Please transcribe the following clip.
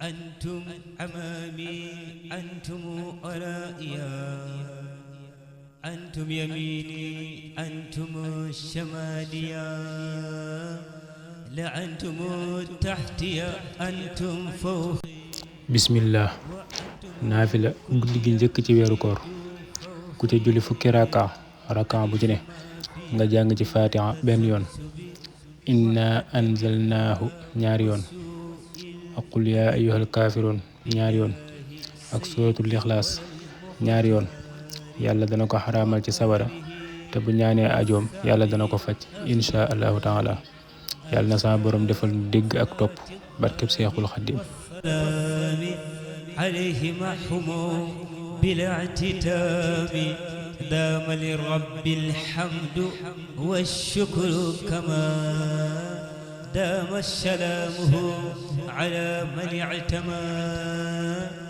أنتم أمامي أنتم ورائيا أنتم يميني أنتم شماليا لعنتم تحتي أنتم فوق. bismillah naafila guddi gi njëkk ci weeru koor ku ca julli fukki raka bu ci ne nga jàng ci fatiha benn yoon, inna anzalnaahu ñaari yoon, ak qul yaa ayyuhal kaafiruun ñaari yoon, ak suratul ixlaas ñaari yoon. yàlla dana ko xaraamal ci sawara te bu ñaanee ajoom yàlla dana ko faj insha allahu taala. yàlla na sama borom defal nu dégg ak topp barkeb seexul xaddim. عليهم حمو بلا اعتتام دام لرب الحمد والشكر كما دام سلامه على من اعتمى.